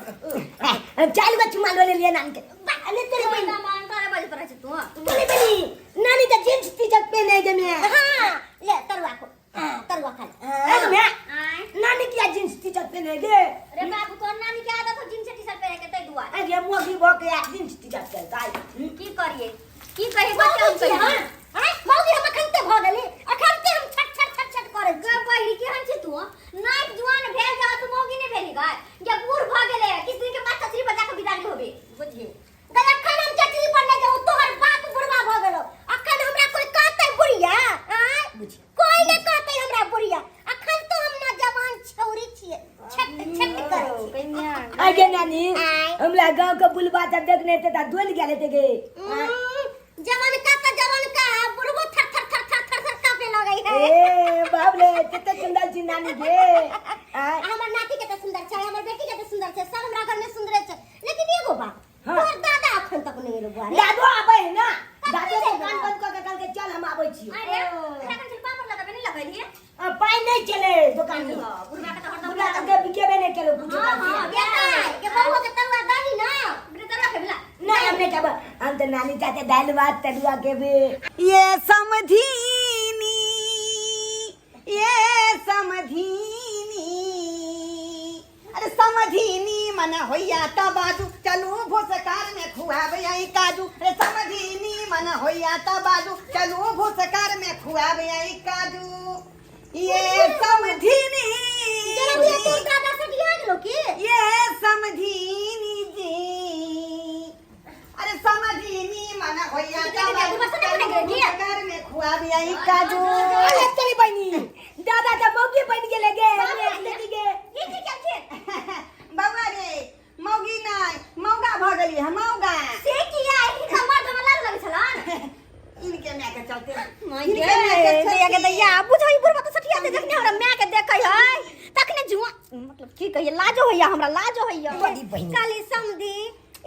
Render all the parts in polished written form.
चालू का चुमा लो ले लिया नानी के अरे तेरे बहन मान तारे बजे पर छै तू तोरे बनी नानी का जींस टी शर्ट पहने के मैं हां ले तरुआ को हां तरुआ खा ले अरे मैं आय नानी की जींस टी शर्ट पहने के रे बाबू तोर नानी के आदत हो जींस टी शर्ट पहने के तै दुआरे अरे मोगी भो के जींस टी शर्ट पहनता की करिए की कही बच्चा हम कही हां हां मौगी हम अखन ते भ गेली अखन ते हम छट छट छट छट करै ग बहिरी केहन छी तू नाइक जुआन भेल जा तू मौगी नै भेली गाय या बूढ़ भ गेले किस दिन के बाद चचरी बजा के बिदागी होबे बुझी गल अखन हम चचरी पर नै जाऊ तोहर बाप बुढ़वा भ गेलो अखन हमरा कोई कहतै बुढ़िया आय बुझी कोई नै कहतै हमरा बुढ़िया अखन तो हम नौजवान छौरी छियै छट छट करै छियै आगे नानी हमरा गांव के बुलबा जब देखने ते ता डोल गेले ते गे जवान का त जवान का बुढ़बो थर थर थर थर थर थर कांपे लगै है ए बाप रे कते सुंदर छी नानी गे आय हमर नाती के त सुंदर छै हमर बेटी के त सुंदर छै सब हमरा घर में सुंदर छै लेकिन एगो बात हाँ। तोहर दादा अखन तक नहीं एलो बुआ रे दादो आबै है ना दादो दुकान बंद कऽ के कहलकै चल हम आबै छी अरे तोरा कन पापड़ लगाबे नहीं लगलिए पाइ नहि चले दुकान में बुढ़वा के त हरदम बुढ़ा के बिकेबे नहि केलो कुछो हां हां बेटा के बउआ के तरुआ दही ना बेटा तरुआ खेबला नहीं हमने क्या हम तो नानी चाचा दाल भात तरुआ के भी ये समधीनी ये समधीनी अरे समधीनी मन होइया त बाजू चलू भूसकार में खुआबे आई काजू अरे समधीनी मन होइया त बाजू चलू भूसकार में खुआबे आई काजू ये समधीनी जरा दिया तोर दादा से दिया गेलो की ये समधीनी जी अरे समधीनी मन होइया त बाजू चलू भूसकार में खुआबे आई काजू अरे तेरी बहनी दादा का मौगी बन गेले गे हमरे देखी गे की की केलखिन बौआ रे मौगी नहि मौगा भऽ गेली हम मौगा से किया ई त मर्द हमरा लाज लगै छलन इनके माय के चलते माय इनके माय के चलते। दैया के दैया बुझै बुढ़बा त सठिया दे जखने हमरा माय के देखै है तखने जुआ मतलब की कहिए लाजो होइया हमरा लाजो होइया बड़ी बहिनी। काली समधी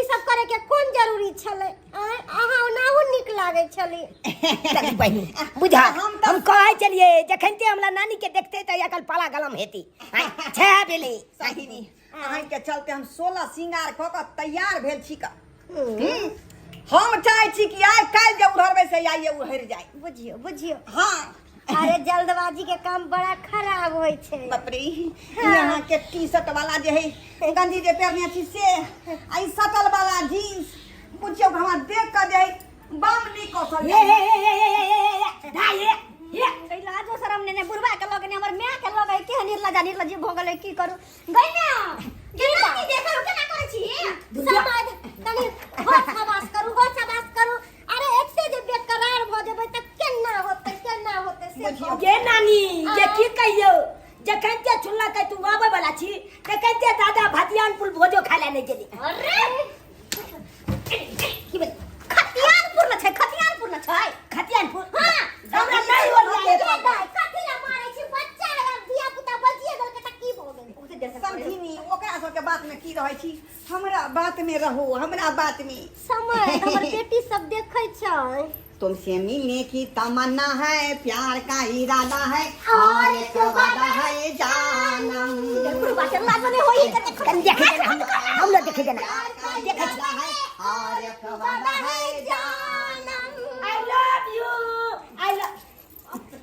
ई सब करे के कोन जरूरी छलै आँय अहाँ ओनाहु नीक लागै छलै तनी बहिनी बुझा हम तऽ- हम कहै छलियै जखन ते हमरा नानी के देखते तऽ अकल पाला गलम हेती आँय, छह भेलै सहिनी अहाँके चलते हम 16 सिंगार कऽ कऽ तैयार भेल छी कऽ हम चाहै छी कि आइ काल्हि जे उड़बै से आइए उड़ि जाय बुझियो बुझियो हँ अरे जल्दबाजी के काम बड़ा खराब होइ छै बाप रे यहाँ के टी शर्ट वाला जे है गंजी जे पहनने छी से आ ई सटल वाला जींस बुझियौ हमरा देख कऽ जे है बम नहि कसल हे हे हे हे हे हे हे हे दाइ हे हे गई लाजो शरम ने ने बुढ़वा के लगे ने हमर माय के लगे केहन निर्लजा निर्लजी भऽ गेलै की करू गई माय केना की देखै हो केना करै छी समाज तनी होश हवास करू होश हवास करू अरे एते जे बेकरार भऽ जेबै तऽ केना होतै केना होतै से बुझियौ। गे नानी ये की कहियौ जखन ते सुनलकै तू आबै वाला छी तखन ते दादा भतियानपुर भोजो खाय लए नहि गेली अरे की भेल खतियानपुर न छै खतियानपुर न छै खतियानपुर हाँ हमरा नहि होइया ये दाइ कथी ला मारै छी बच्चा है धिया पुता बजिए गेल त की भऽ गेल समझिनी ओकरा सबके बात में की रहै छी हमरा बात में रहू हमरा बात में समय हमर बेटी सब देखै छै तुमसे मिलने की तमन्ना है प्यार का इरादा है और एक वादा है जानम बुढ़बा के लाज नहीं होई कते कनी देखै देना हम हम लोग देखै देना प्यार का इरादा है और एक वादा है जानम I love you I love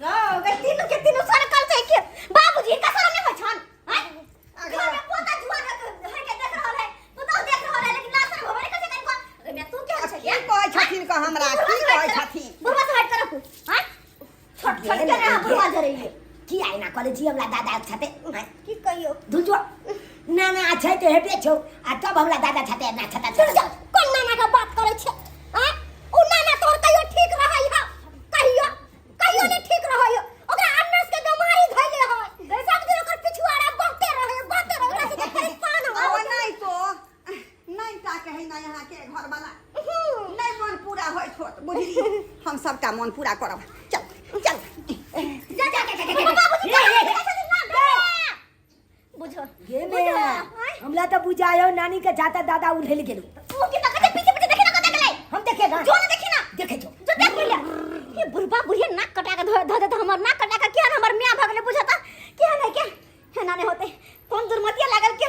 रो तीनू के तीनू सरकल छै के बाबूजी हिनका शरम नहीं होइ छन हैं घर में पोता जुआ है के देख रहल है पुतहु देख रहल है लेकिन लाज शरम होबे नहीं करै छै कनिको अरे मैं तू केहन छै की कहै छथिन क हमरा की कहै छथिन बुढ़वा से हट कर रखू हैं छोट छोट के ना बुढ़वा जरे ये की आइना कॉलेज छी हमरा दादा छते की कहियो धुल ना ना छै तऽ हेबे छौ आ तब हमरा दादा छते ना छता चल जा कोन नाना के बात करै छै हैं उ नाना तोहर कहियो ठीक रहै है कहियो कहियो नहीं ठीक रहै है ओकरा अनस के बीमारी धइले है सब दिन ओकर पिछुआड़ा बहुते रहे बहुते रहे ओकरा से तऽ परेशान हो ओ नहीं तो नहीं ता कहे ना यहाँ के घर वाला नहीं मन पूरा होय छोट बुझली हम सबटा मन पूरा करब चल चल जा जा जा जा बाबूजी बुझो गे में हमरा तऽ बुझायो नानी के जाता दादा उठेल गेलू तू की तकते पीछे पीछे देखे ना कते गेलै हम देखेगा जो ना देखी ना देखे जो जो देख ले ये बुढ़बा बुढ़िया नाक कटा के धो धो देता हमर नाक कटा के केहन हमर मियां भगले बुझता केहन है के हेना नहीं होते कौन दुर्मतिया लागल के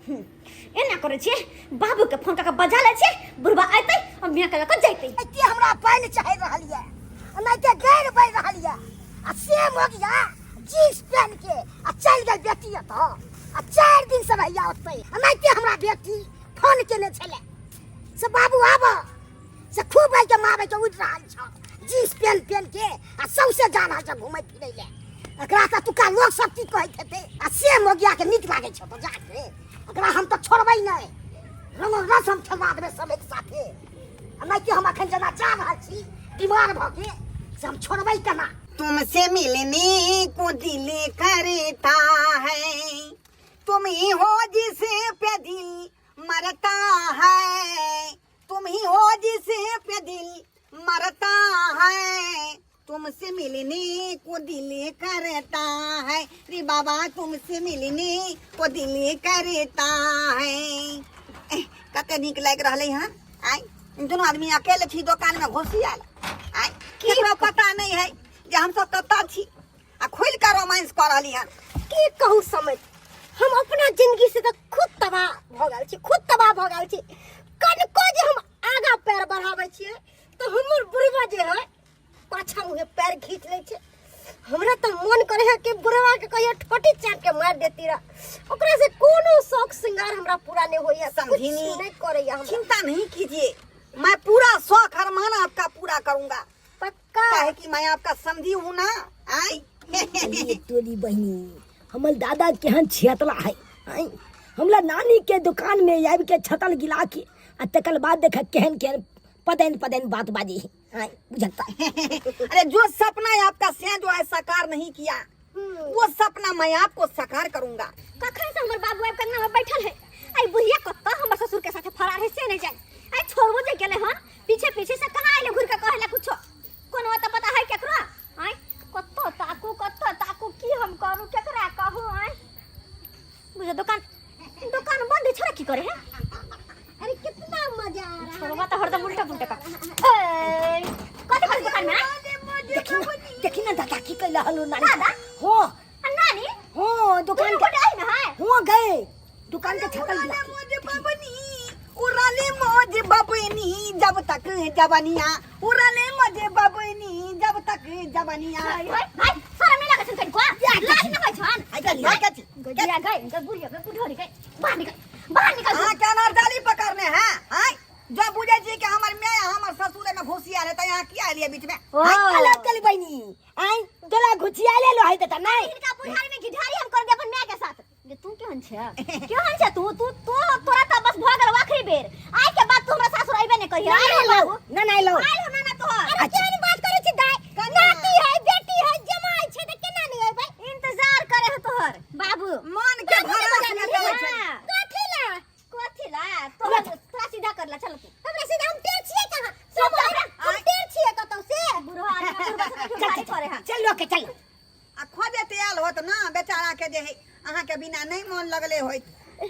एना करै छियै, बाबू के फोन कऽ के बजा लै छियै, बुढ़बा अयतै आ मियाँ के लऽ कऽ जैतै। एते हमरा पानि चाहि रहल यऽ, एनाहिते गैर बढ़ि रहल यऽ आ से मोगिया जींस पहन के आ चलि गेल बेटी एतऽ आ 4 दिन से रहैया ओतै। एनाहिते हमरा बेटी फोन केने छलै से बाबू आब से खूब आइके मारे के उड़ि रहल छौ जींस पहन पहन के आ सौंसे जा रहल छौ घुमै फिरै लए। एकरा तऽ तुका लोक सब की कहैत हेतै आ से मोगिया के नीक लागै छौ तऽ जाके एकरा हम तऽ छोड़बै नहि, रंग रस हम खेलवा देबै सब एक साथे। आ नहि कि हम अखन जेना जा रहल छी बीमार भऽ के से हम छोड़बै केना। तुमसे मिलने को दिल करता है, तुम ही हो जिसे पे दिल मरता है, तुम ही हो जिसे पे दिल मरता है, तुमसे मिलने को दिल करता है रे बाबा, तुमसे मिलने को दिल करता है। कते नीक लागि रहलै हन। आइ दुनू आदमी अकेले छी दोकान में घुसी आयल। आइ केकरो पता नहीं है जे हमसब कतऽ छी आ खुलि कऽ रोमांस कऽ रहली हन। की कहू समझ, हम अपना जिंदगी से तऽ खुद तबाह भऽ गेल छी, खुद तबाह भऽ गेल छी। कनिको जे हम आगा पैर बढ़ाबै छियै तऽ हमर बुढ़वा जे है पाछा मुँहे पैर घीच लै छै। हमरा तऽ मन करे है कि बुढ़वा के कहियो ठोटी चाट के मार देती रह, ओकरा से कोनो शौक श्रृंगार हमरा पूरा नहीं होइया, कुछ समझिनी। नहीं करैया हमरा। चिंता नहीं कीजिए, मैं पूरा शौक अरमान आपका पूरा करूंगा। पक्का? काहे कि मैं आपका समझी हूँ ना। आई अरे तोरी बहिनी, हमर दादा केहन छेतला है। आई हमरा नानी के दुकान में आबि के छतल गिला के आ तकर बाद देख केहन केहन पदैन पदैन बात बाजी है। आई बुझलता। अरे जो सपना है आपका से जो है साकार नहीं किया, वो सपना मैं आपको साकार करूंगा। कखन से हमर बाबू आबि के अंगना में बैठल है, आई बुढ़िया कत्ता हमर ससुर के साथे फरार है से नहीं जाए। आई छोड़बो जे गेले हन पीछे पीछे से कहाँ आइले घुर के कहले कुछो कोनो त पता है केकरो। आई कत्तो ताकू कत्तो ताकू की हम करू केकरा कहू। आई बुझे दुकान दुकान बंद है, छोरा की करे है। अरे कितना मजा आ रहा है। छोड़वा तो हरदम उल्टा पुल्टा का। ए कथि करे दुकान में? देखी ना, देखी ना दादा की कैला हलो नानी। दादा? हो। आ नानी? हो, दुकान दुनू के गोटे आई ना है? हो गए दुकान के छतल गिरा के। मोज बबनी उड़ाले मोज बबनी जब तक जवनिया, उड़ाले मोज बबनी जब तक जवनिया। भाई भाई भाई शरम नहीं लागै छन कनिको? लाज नहीं होइ छन? आई गली, आई गली। गई गई गई बुढ़िया गई बुढ़ोरी गई, बाहर निकल बाहर निकल। हाँ क्या नार जाली पकड़ने हैं? आई जब बुझे जी के हमर my हमर ससुर में घुसिया रहे त यहाँ की आलिए बीच में? ओ। अलग कली बहिनी, आई गला घुसिया ले लो है त नहीं। इनका बुढ़ारी में घिढारी हम कर दे अपन my के साथ। गे तू केहन छे? केहन छे तू? तू तू तोरा त बस भ गेल आखिरी बेर। आई के बाद तू हमरा सासुर आइबे नहीं कहिया। ना आइल ना बाबू। ना ना लो। आइल हो ना तोहर। अरे केहन बात करै छी दाइ? नाती है बेटी है जमाई छै त केना नहीं अइबै? इंतजार करे हो तोहर बाबू। मन के बाबू के भरास बजा में दे। चलै छै। हाँ। कथी ला? कथी ला? तोहर तोरा सीधा करला चल तू। हमरा सीधा हम टेढ़ छियै कहाँ? सब हमरा हम टेढ़ छियै कतौ से? बुढ़वा आदमी बुढ़वा से चल भारी करे हन। चल लो के चल। आ खोजैत आयल होत ना बेचारा के जे है अहाँ के बिना नहीं मन लगले होत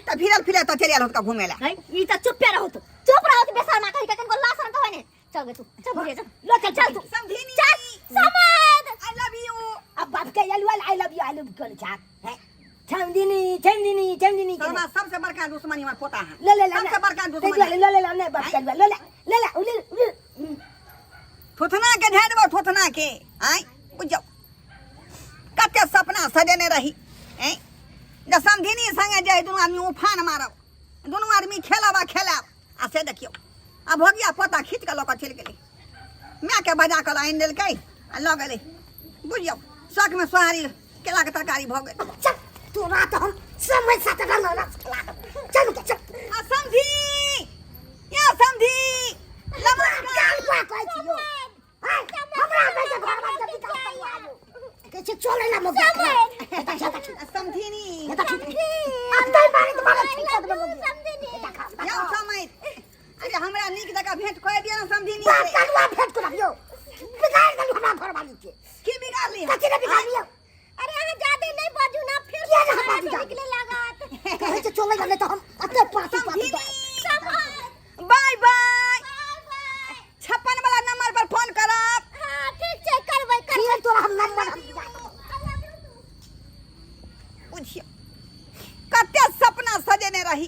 त फिरल फिरल त चलि आयल होत घुमे ला। है ई त चुपे रहत, चुप रहत बेशर्मा कहि के कनको लासन कहै ने। चल गे तू, चल बुढ़िया चल। लो चल चल तू। समधिनी। चल समद। I love you. अब बाप के अलुआ I love you I love you कर छा है। छमदिनी छमदिनी छमदिनी के। शर्मा सबसे बड़का दुश्मनी हमर पोता है। ले ले ले सबसे बड़का ले दुश्मनी। ले ले ले ले बाप के अलुआ ले ले ले ले उले उले। थोथना के झाड़ देबो थोथना के। आय बुझौ कते सपना सजेने रही। हैं जब समधिनी संगे जाय दुनू आदमी उफान मारब, दुनू आदमी खेलब आ खेलब आ से देखियौ आ भोगिया पोता खींच कऽ लऽ कऽ चलि गेलै। माय के बजा कऽ आनि देलकै आ लऽ गेलै। बुझियौ शौक में सोहारी केला के तरकारी भऽ गेल। चल तोरा तऽ हम समय साथ रंग रस खेला देबौ। चल के चल। आ समधी या समधी नमस्कार। काल पा कहै छियौ। हाय, हमरा बेटा घर बार के विकास करवा आबू। कहै छै चलै ला मोगिया। आ समधिनी। अब तै मारे त मारे ठीक कर देबौ मोगिया। यौ समय अरे हमरा नीक जकाँ भेंट कऽ दिअ ने समधिनी बाप से। करुआ भेंट करबियौ। बिगाड़ देलु हमरा घरवाली के। की बिगाड़ली? कथी ने बिगाड़लियौ? अरे अहाँ जादे नहीं बाजू ना फिर किया ना बाहर बाजू जादे? निकले लागत। कहै छै चलै ला नहीं तऽ हम अते पाती पाती दे। बाय बाय। 56 वाला नंबर पर फोन करब। हां ठीक छै करबै करबै। फिर तोरा हम नंबर हम दिया देबौ। बुझियौ कते सपना सजेने रही।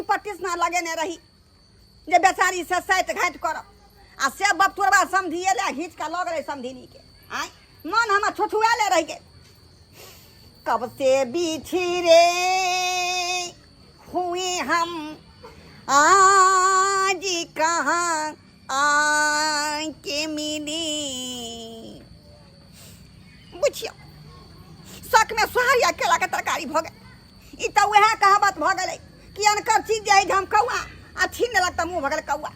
पट्टी पट्टीसना लगेने रही जे बेचारी से साटि घाटि करब आ से बपतोरबा समधि एलै आ घीच कऽ लऽ गेलै समधिनीके। आँय, मन हमर छुछुआले रहि गेल। कब से बिछड़े हुए हम आज कहाँ आके मिली। बुझियौ, शक में सोहारी आ केला के तरकारी भऽ गेल। ई तऽ उएह कहावत भऽ गेलै कि अनकर चीज जे है झमकौआ आ छीन लेलक तऽ मुँह भऽ गेल कौआ।